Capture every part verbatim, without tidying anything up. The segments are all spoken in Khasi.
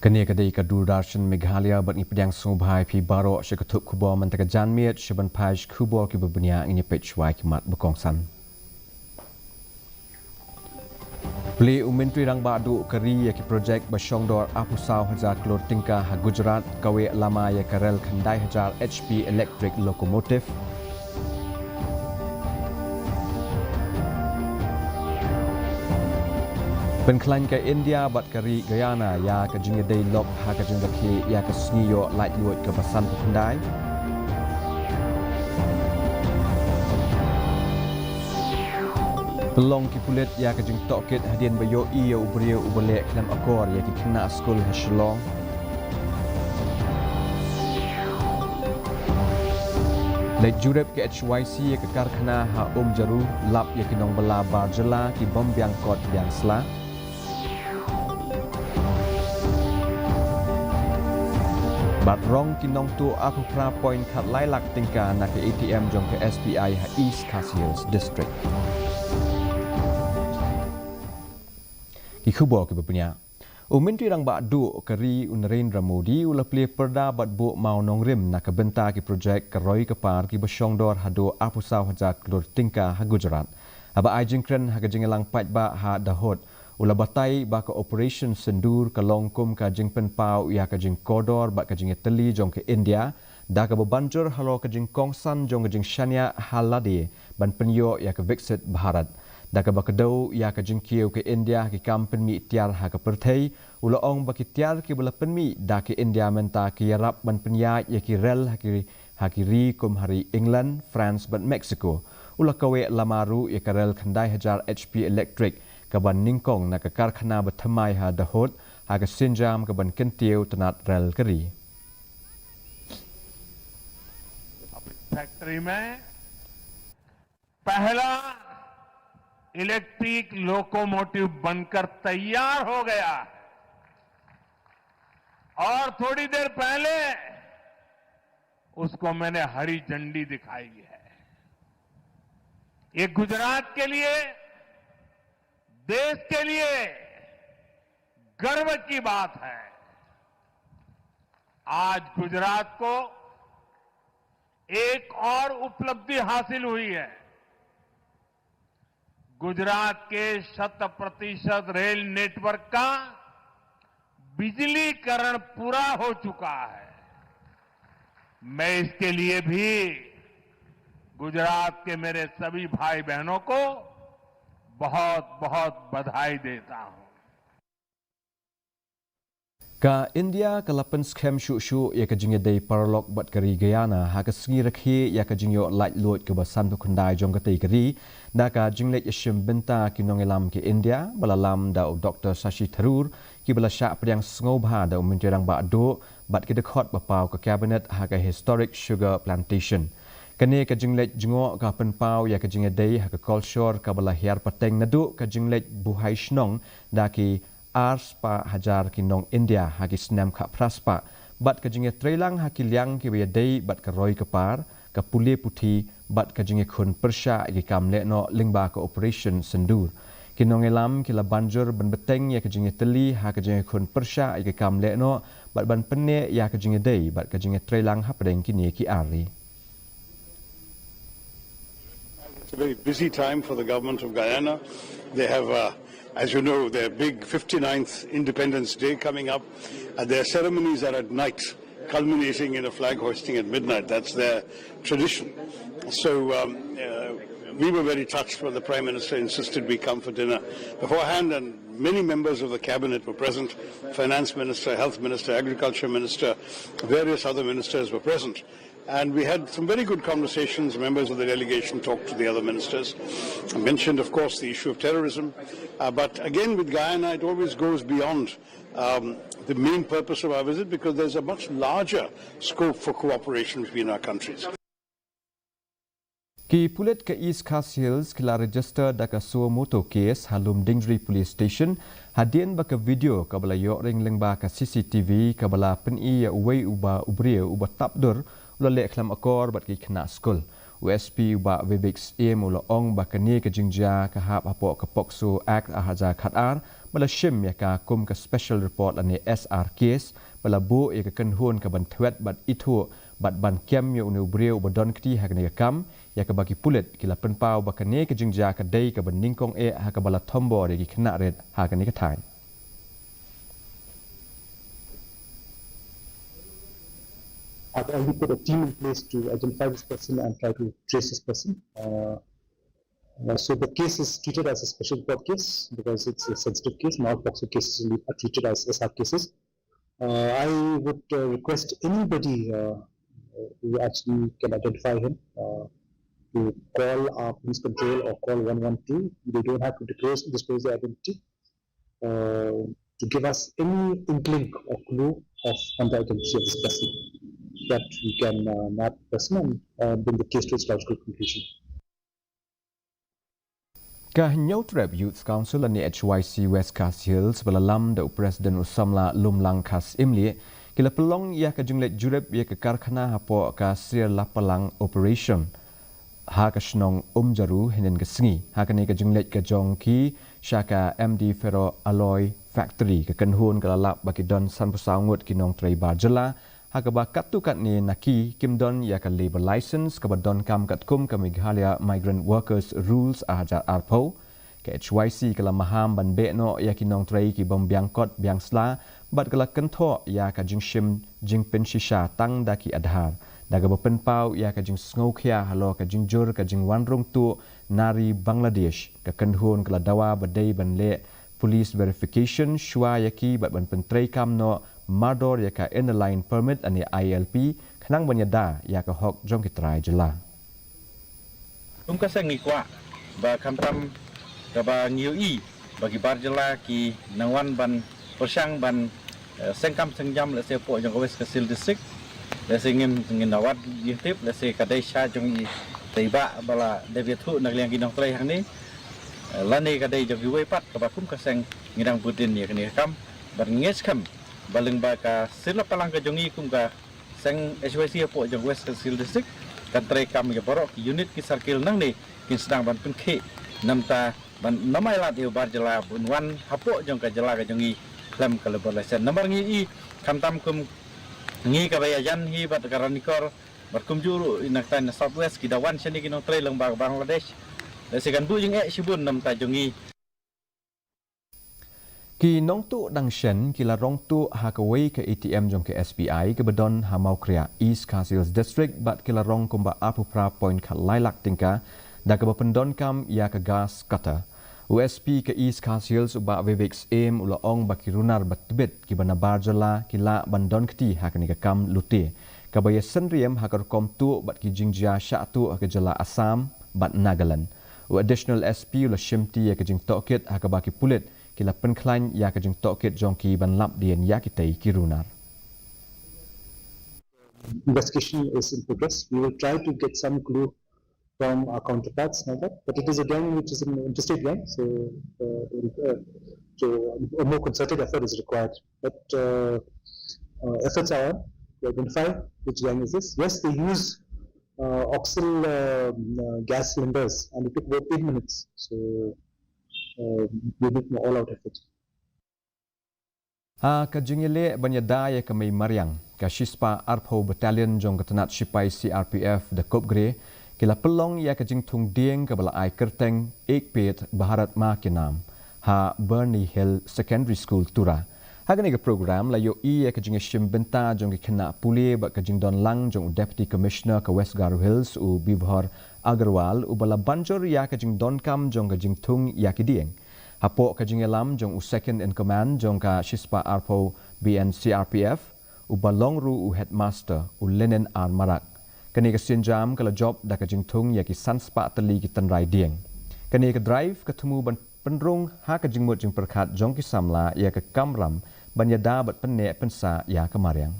Kane ka dei ka Doordarshan Meghalaya bad ngi pdiang sngewbha ïa phi baroh sha ka thup khubor mynta ka janmiet, sha ban phai sha ki khubor kiba bniah, ngin ïa peit shuwa ïa ki mat ba kongsan. Plie u Myntri Rangbah Duh ka ri ïa ki projek ba shongdor arphew saw hajar klur tyngka ha Gujarat, kawei lama ïa ka rel khyndai hajar H P electric locomotive. Pynkhlaiñ ka India bad ka ri Guyana ïa ka jingïadei lok ha ka jingrakhe ïa ka sngi ïoh laitluid kaba sanphew khyndai. Pynlong ki pulit ïa ka jingtohkit hadien ba ïohi ïa u briew uba leh khlem akor ïa ki khynnah skul ha Shillong. Leit jurip ka H Y C ïa ka karkhana ha Umjaru, lap ïa ki nongbylla bar jylla ki bym biang kot biang sla. Bad rong ki nongtuh arphew phra point khatlai lak tyngka na ka A T M jong ka S B I ha East Khasi Hills District. Ki khubor kiba bniah. U Myntri Rangbah Duh ka ri u Narendra Modi u la plie pyrda bad buh mawnongrim na ka bynta ki projek ka roi ka par kiba shongdor haduh arphew saw hajar klur tyngka ha Gujarat. Haba ai jingkren ha ka jingïalang paidbah ha Dahod, u la batai ba ka Operation Sindoor ka long kum ka jingpynpaw ïa ka jingkordor bad ka jingïatylli jong ka India, da kaba ban jur halor ka jingkongsan jong ka jingshaniah ha lade ban pynïoh ïa ka Viksit Bharat. Da kaba kdew ïa ka jingkiew ka India ha ki kam pynmih tiar ha ka pyrthei, u la ong ba ki tiar kiba la pynmih da ka India mynta ki ïarap ban pynïaid ïa ki rel ha ki, ha ki ri kum ha ri England, France bad Mexico. U la kawei lama ruh ïa ka rel khyndai hajar H P electric kaban nyngkong na ka karkhana bathymmai ha Dahod, ha ka sienjam kaban kyntiew tnat rel ka ri. फैक्ट्री में पहला इलेक्ट्रिक लोकोमोटिव बनकर तैयार हो गया है और थोड़ी देर पहले उसको मैंने हरी झंडी दिखाई है। ये गुजरात के लिए, देश के लिए गर्व की बात है। आज गुजरात को एक और उपलब्धि हासिल हुई है। गुजरात के शत प्रतिशत रेल नेटवर्क का बिजलीकरण पूरा हो चुका है। मैं इसके लिए भी गुजरात के मेरे सभी भाई बहनों को बहुत, बहुत बधाई देता हूं। Ka India ka la pynskhem shuh shuh ïa ka jingïadei paralok bad ka ri Guyana ha ka sngi rakhe ïa ka jingïoh laitluid kaba sanphew khyndai jong katei ka ri, da ka jingleit ïashim bynta ki nongïalam ka India ba la lam da u Doktor Shashi Tharoor, kiba la shah pdiang sngewbha da u Myntri Rangbah Duh bad ki dkhot ba paw ka Cabinet ha ka historic sugar plantation. Kane ka jingleit jngoh ka pynpaw ïa ka jingïadei ha ka kolshor kaba la hiar pateng naduh ka jingleit buhai shnong da ki ar spah hajar ki nong India ha ki snem khatphra spah, bad ka jingïatreilang ha ki liang kiba ïadei bad ka roi ka par, ka pule puthi, bad ka jingïakhun pyrshah ïa ki kam lehnoh lyngba ka Operation Sindoor. Ki nongïalam ki la ban jur ban bteng ïa ka jingïatylli ha ka jingïakhun pyrshah ïa ki kam lehnoh, bad ban pynneh ïa ka jingïadei bad ka jingïatreilang hapdeng kine ki ar ri. It's a very busy time for the government of Guyana. They have, uh, as you know, their big fifty-ninth Independence Day coming up, and their ceremonies are at night, culminating in a flag hoisting at midnight. That's their tradition. So, um, uh, we were very touched when the Prime Minister insisted we come for dinner beforehand, and many members of the cabinet were present. Finance Minister, Health Minister, Agriculture Minister, various other ministers were present. And we had some very good conversations. Members of the delegation talked to the other ministers. I mentioned, of course, the issue of terrorism. Uh, but again, with Guyana, it always goes beyond, um, the main purpose of our visit, because there's a much larger scope for cooperation between our countries. Ki pulit ka East Khasi Hills ki la register da ka suo motu case ha Lumdiengjri Police Station, hadien ba ka video kaba la ïoh ring lyngba ka C C T V kaba la pyni ïa uwei uba u briew uba tap dur u la leh khlem akor bad ki khynnah skul. U S P u Bah Vivek Syiem u la ong ba kane ka jingjia ka hap hapoh ka POCSO Act ar hajar khatar, ba la shim ïa ka kum ka special report lane S R case, ba la buh ïa ka kynhun ka ban thwet bad ithuh bad ban kem ïa une u briew uba don kti ha kane ka kam, ïa kaba ki pulit ki la pynpaw ba kane ka jingjia ka dei kaba nyngkong eh ha kaba la thombor ïa ki khynnah rit ha kane ka thaiñ. I've already put a team in place to identify this person and try to trace this person. Uh, uh, so the case is treated as a special court case because it's a sensitive case. Not all POCSO cases are treated as S R cases. Uh, I would uh, request anybody uh, who actually can identify him uh, to call our police control or call one one two. They don't have to disclose, disclose their identity uh, to give us any inkling or clue of on the identity of this person that we can uh, map the person and uh, bring the case to its logical conclusion. Ka Hynñiewtrep Youth Council lane H Y C West Khasi Hills ba la lam da u President u samla Lumlang Khasi Imlieh, ki la pynlong ïa ka jingleit jurip ïa ka karkhana hapoh ka Syrlapalang Operation ha ka shnong Umjaru hynnin ka sngi. Ha kane ka jingleit ka jong ki sha ka M D Ferro Alloy Factory, ka kynhun ka la lap ba ki don sanphew saw ngut ki nongtrei bar jylla, ha kaba katto katne na ki kim don ïa ka labour license kaba donkam katkum ka Meghalaya Migrant Workers Rules ar hajar arphew. Ka H Y C ka la maham ban beh noh ïa ki nongtrei ki bym biang kot biang sla, bad ka la kynthoh ïa ka jingshim jingpynshisha tang da ki Aadhaar, da kaba pynpaw ïa ka jingsngewkhia halor ka jingjur ka jingwan rung tuh na ri Bangladesh. Ka kynhun ka la dawa ba dei ban leh police verification shuwa ïa ki bad ban pyntreikam noh mardor ïa ka Inner Line Permit lane I L P, khnang ban ïada ïa ka hok jong ki trai jylla. Kum ka seng ngi kwah ba khamtam kaba ngi ïohi ba ki bar jylla ki nang wan ban pyrshang ban eh, seng kam seng jam lehse hapoh jong ka West Khasi Hills District. Lehse ngin, ngin da wad ïa tip lehse ka dei sha jong i tei ba ba la dep ïathuh na ka liang ki nongtrei hangne. Eh, lane ka dei jong kiwei pat kaba kum ka seng ngi dang bud dien ïa kane ka kam. Bad ngi ngeit skhem ba lyngba ka Syrlapalang ka jong i kum ka seng H Y C hapoh jong West Khasi Hills District kan treikam ïa baroh ki unit ki circle nangne kin sdang ban pynkhih namar ban namar lad ïa u bar jylla ban wan hapoh jong ka jylla ka jong i khlem ka labour license. Namar ngi i khamtam kum ngi kaba ïajan hi bad ka Ranikor bad kumjuh ruh i na ka thaiñ na South West ki da wan shane ki nongtrei lyngba ka Bangladesh. Lehse kan buh jingeh shibun namar jong i. Ki nongtuh dang shen ki la rong tuh ha kawei ka A T M jong ka S B I kaba don ha Mawkriah, East Khasi Hills District, bad ki la rong kumba arphew phra point khatlai lak tyngka, da kaba pyndonkam ïa ka gas cutter. U S P ka East Khasi Hills u Bah Vivek Syiem u la ong ba ki runar ba tbit kiba na bar jylla ki lah ban don kti ha kane ka kam lute, kaba ïasynriam ha ka rukom tuh bad ki jingjia shah tuh ha ka jylla Assam bad Nagaland. U Additional S P u la shimti ïa ka jingtohkit ha kaba ki pulit ki la pynkhlaiñ ïa ka jingtohkit jong ki ban lap dien ïa kitei ki runar. Investigation is in progress. We will try to get some clue from our counterparts now, but it is a gang which is an interstate gang, so uh, uh, so a more concerted effort is required. But uh, uh, efforts are on to identify which gang is this. Yes, they use uh, oxyl uh, uh, gas cylinders, and it took about eight minutes. So uh, we make an all-out effort. Ha ka jingïaleh ban ïada ïa ka mei mariang, ka shispah arphew Battalion jong ka tnat shipai C R P F da Kopgre ki la pynlong ïa ka jingthung dieng kaba la ai kyrteng Ek Ped Bharat Maa Ke Naam ha Byrnie Hill Secondary School, Tura. Ha kane ka program la ïohi ïa ka jingïashim bynta jong ki khynnah pule bad ka jingdon lang jong u Deputy Commissioner ka West Garo Hills u Bibhor Agarwal uba la banjur ïa ka jingdonkam jong ka jingthung ïa ki dieng. Hapoh ka jingïalam jong u Second in Command jong ka shispah arphew B N C R P F, uba long ruh u Headmaster, u Lenin R Marak. Kane ka sienjam ka la jop da ka jingthung ïa ki san spah tylli ki tynrai dieng. Kane ka drive ka thmu ban pynrung ha ka jingmut jingpyrkhat jong ki samla ïa ka kamram ban ïada bad pynneh pynsah ïa ka mariang.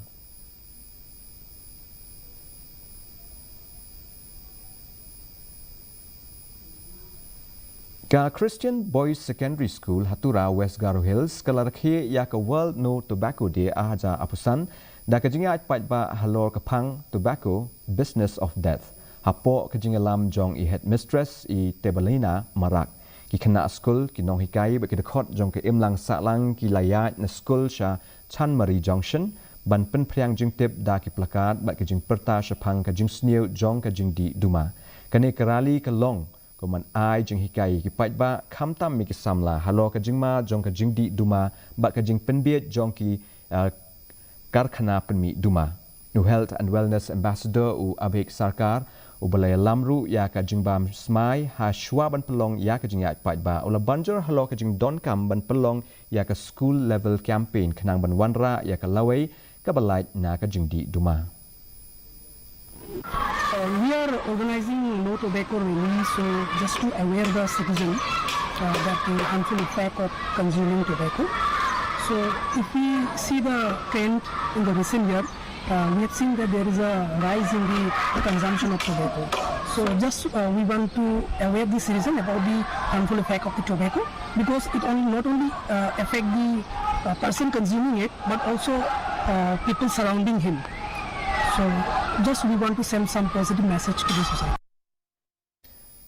Ka Christian Boys Secondary School ha Tura, West Garo Hills ka la rakhe ïa ka World No Tobacco Day ar hajar arphew san da ka jingïaid paidbah halor ka phang Tobacco, Business of Death. Hapoh ka jingïalam jong i headmistress, i Tebalina Marak, ki khynnah skul, ki nonghikai bad ki dkhot jong ka imlang sahlang ki la ïaid na skul sha Chanmari Junction ban pynphriang jingtip da ki placard bad ki jingpyrta shaphang ka jingsniew jong ka jingdih duma. Kane ka rally ka long kum ban ai jinghikai ïa ki paidbah, khamtam ïa ki samla, halor ka jingma jong ka jingdih duma bad ka jingpynbiej jong ki, eh, karkhana pynmih duma. U Health and Wellness Ambassador, u Abhik Sarkar, uba la ïalam ruh ïa ka jingbam smai ha shuwa ban pynlong ïa ka jingïaid paidbah, u la ban jur halor ka jingdonkam ban pynlong ïa ka school level campaign khnang ban wanrah ïa ka lawei kaba lait na ka jingdih duma. Uh, we are organizing no tobacco rally, so just to aware the citizen, uh, that the harmful effect of consuming tobacco. So if we see the trend in the recent year, uh, we have seen that there is a rise in the consumption of tobacco. So just, uh, we want to aware the citizen about the harmful effect of the tobacco, because it only, not only, uh, affect the, uh, person consuming it, but also, uh, people surrounding him. So just we want to send some positive message to the society.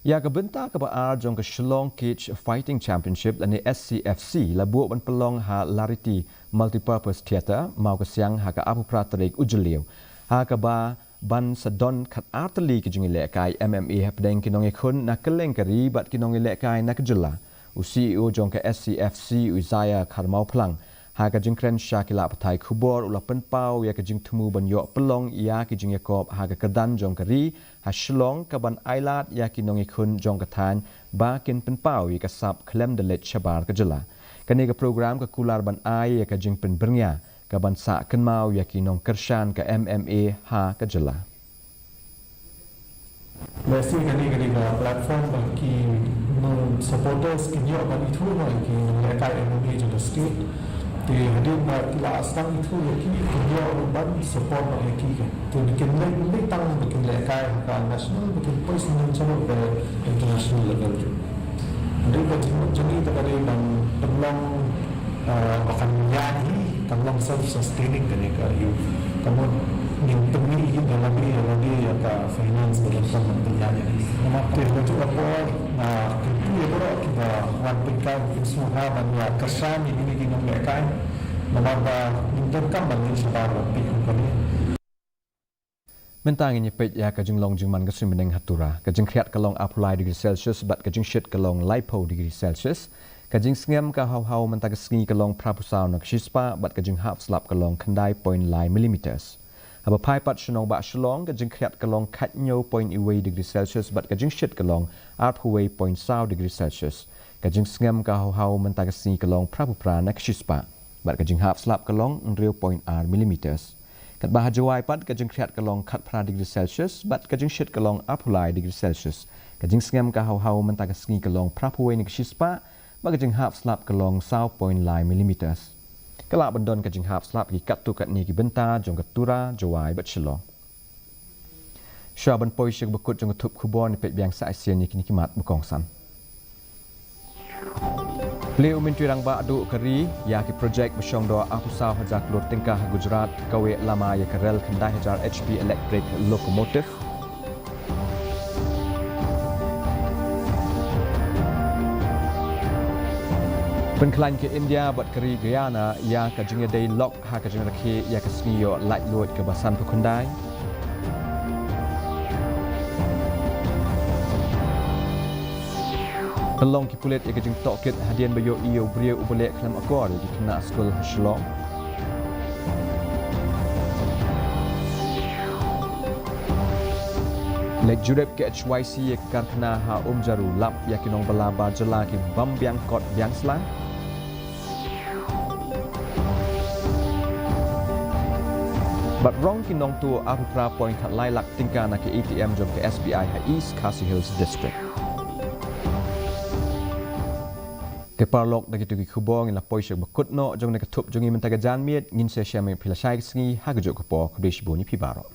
Ïa ka bynta kaba ar jong ka Shillong Cage Fighting Championship lane S C F C la buh ban pynlong ha Lariti Multipurpose Theatre, Mawkasiang, ha ka arphew phra tarik u Jylliew, ha kaba ban sa don khatar tylli ki jingïalehkai M M A hapdeng ki nongïakhun na kylleng ka ri bad ki nongïalehkai na ka jylla. U C E O jong ka S C F C, u Isaiah Kharmawphlang, ha ka jingkren sha ki lad pathai khubor, u la pynpaw ïa ka jingthmu ban ïoh pynlong ïa ki jingïakop ha ka kyrdan jong ka ri ha Shillong, kaban ailad ïa ki nongïakhun jong ka thaiñ ba kin pynpaw ïa ka sap khlem da leit shabar ka jylla. Kane ka program ka kular ban ai ïa ka jingpynbyrngia kaban sah kynmaw ïa ki nongkyrshan ka M M A ha ka jylla. Lehse kane ka dei ka platform ba ki nong supporters kin ïoh ban ithuh noh ïa ki nonglehkai M M A jong ka state. Te hadien ba ki la sdang ithuh ïa ki, kin ïoh ruh ban support noh ïa ki. Te kin leh, leh tang ba kin lehkai ha ka national, ba kin poi sha ka international level ruh. Dei ka jingmut jong ngi te ka dei ban pynlong, ah, ba kan ïaid hi, kan long self sustaining kane ka youth. Ka mut ngin pynmih hi da lade, lade ïa ka finance ba kan pynïaid ïa ngi. Namar te ha kajuh ka por, ah, kyntu ïa baroh kiba wan pynkai, kin sngewbha ban ïa kyrshan ïa kine ki nonglehkai. Namar ba ngim donkam ban leit shabar ban peit kum kane. Mynta ngin ïa peit ïa ka jinglong jingman ka suiñ bneng ha Tura. Ka jingkhriat ka long arphew lai degree Celsius bad ka jingshit ka long laiphew degree Celsius. Ka jingsngem ka haw haw mynta ka sngi ka long phraphew saw na ka shispah bad ka jinghap slap ka long khyndai point lai millimeters. Haba phai pat sha nongbah Shillong, ka jingkhriat ka long khathynñiew point wei degree Celsius bad ka jingshit ka long arphew wei point saw degree Celsius. Ka jingsngem ka haw haw mynta ka sngi ka long phraphew phra na ka shispah bad ka jinghap slap ka long hynriew point ar millimeters. Katba ha Jowai pat ka jingkhriat ka long khatphra degree Celsius bad ka jingshit ka long arphew lai degree Celsius. Ka jingsngem ka haw haw mynta ka sngi ka long phraphew wei na ka shispah bad ka jinghap slap ka long saw point lai millimeters. Ka lah ban don ka jinghap slap ha ki katto katne ki bynta jong ka Tura, Jowai bad Shillong. Shuwa ban poi sha kaba kut jong ka thup khubor, ngin peit biang sa shisien ïa kine ki mat ba kongsan. Plie u Myntri Rangbah Duh ka ri ïa ki projek ba shong doh arphew saw hajar klur tyngka ha Gujarat, kawei lama ïa ka rel khyndai hajar H P electric locomotive. Pynkhlaiñ ka India bad ka ri Guyana ïa ka jingïadei lok ha ka jingrakhe ïa ka sngi ïoh laitluid kaba sanphew khyndai. Pynlong ki pulit ïa ka jingtohkit hadien ba ïohi ïa u briew uba leh khlem akor ïa ki khynnah skul ha Shillong. Leit jurip ka H Y C ïa ka karkhana ha Umjaru, lap ïa ki nongbylla bar jylla ki bym biang kot biang sla. Bad rong ki nongtuh arphew phra point khatlai lak tyngka na ka A T M jong ka S B I ha East Khasi Hills District. Te paralok, da kito ki khubor ngin la poi sha kaba kut noh jong kane ka thup jong ngi mynta ka janmiet. Ngin sa ïashem ïa phi lashai ka sngi ha kajuh ka por. Khublei shibun ïa phi baroh.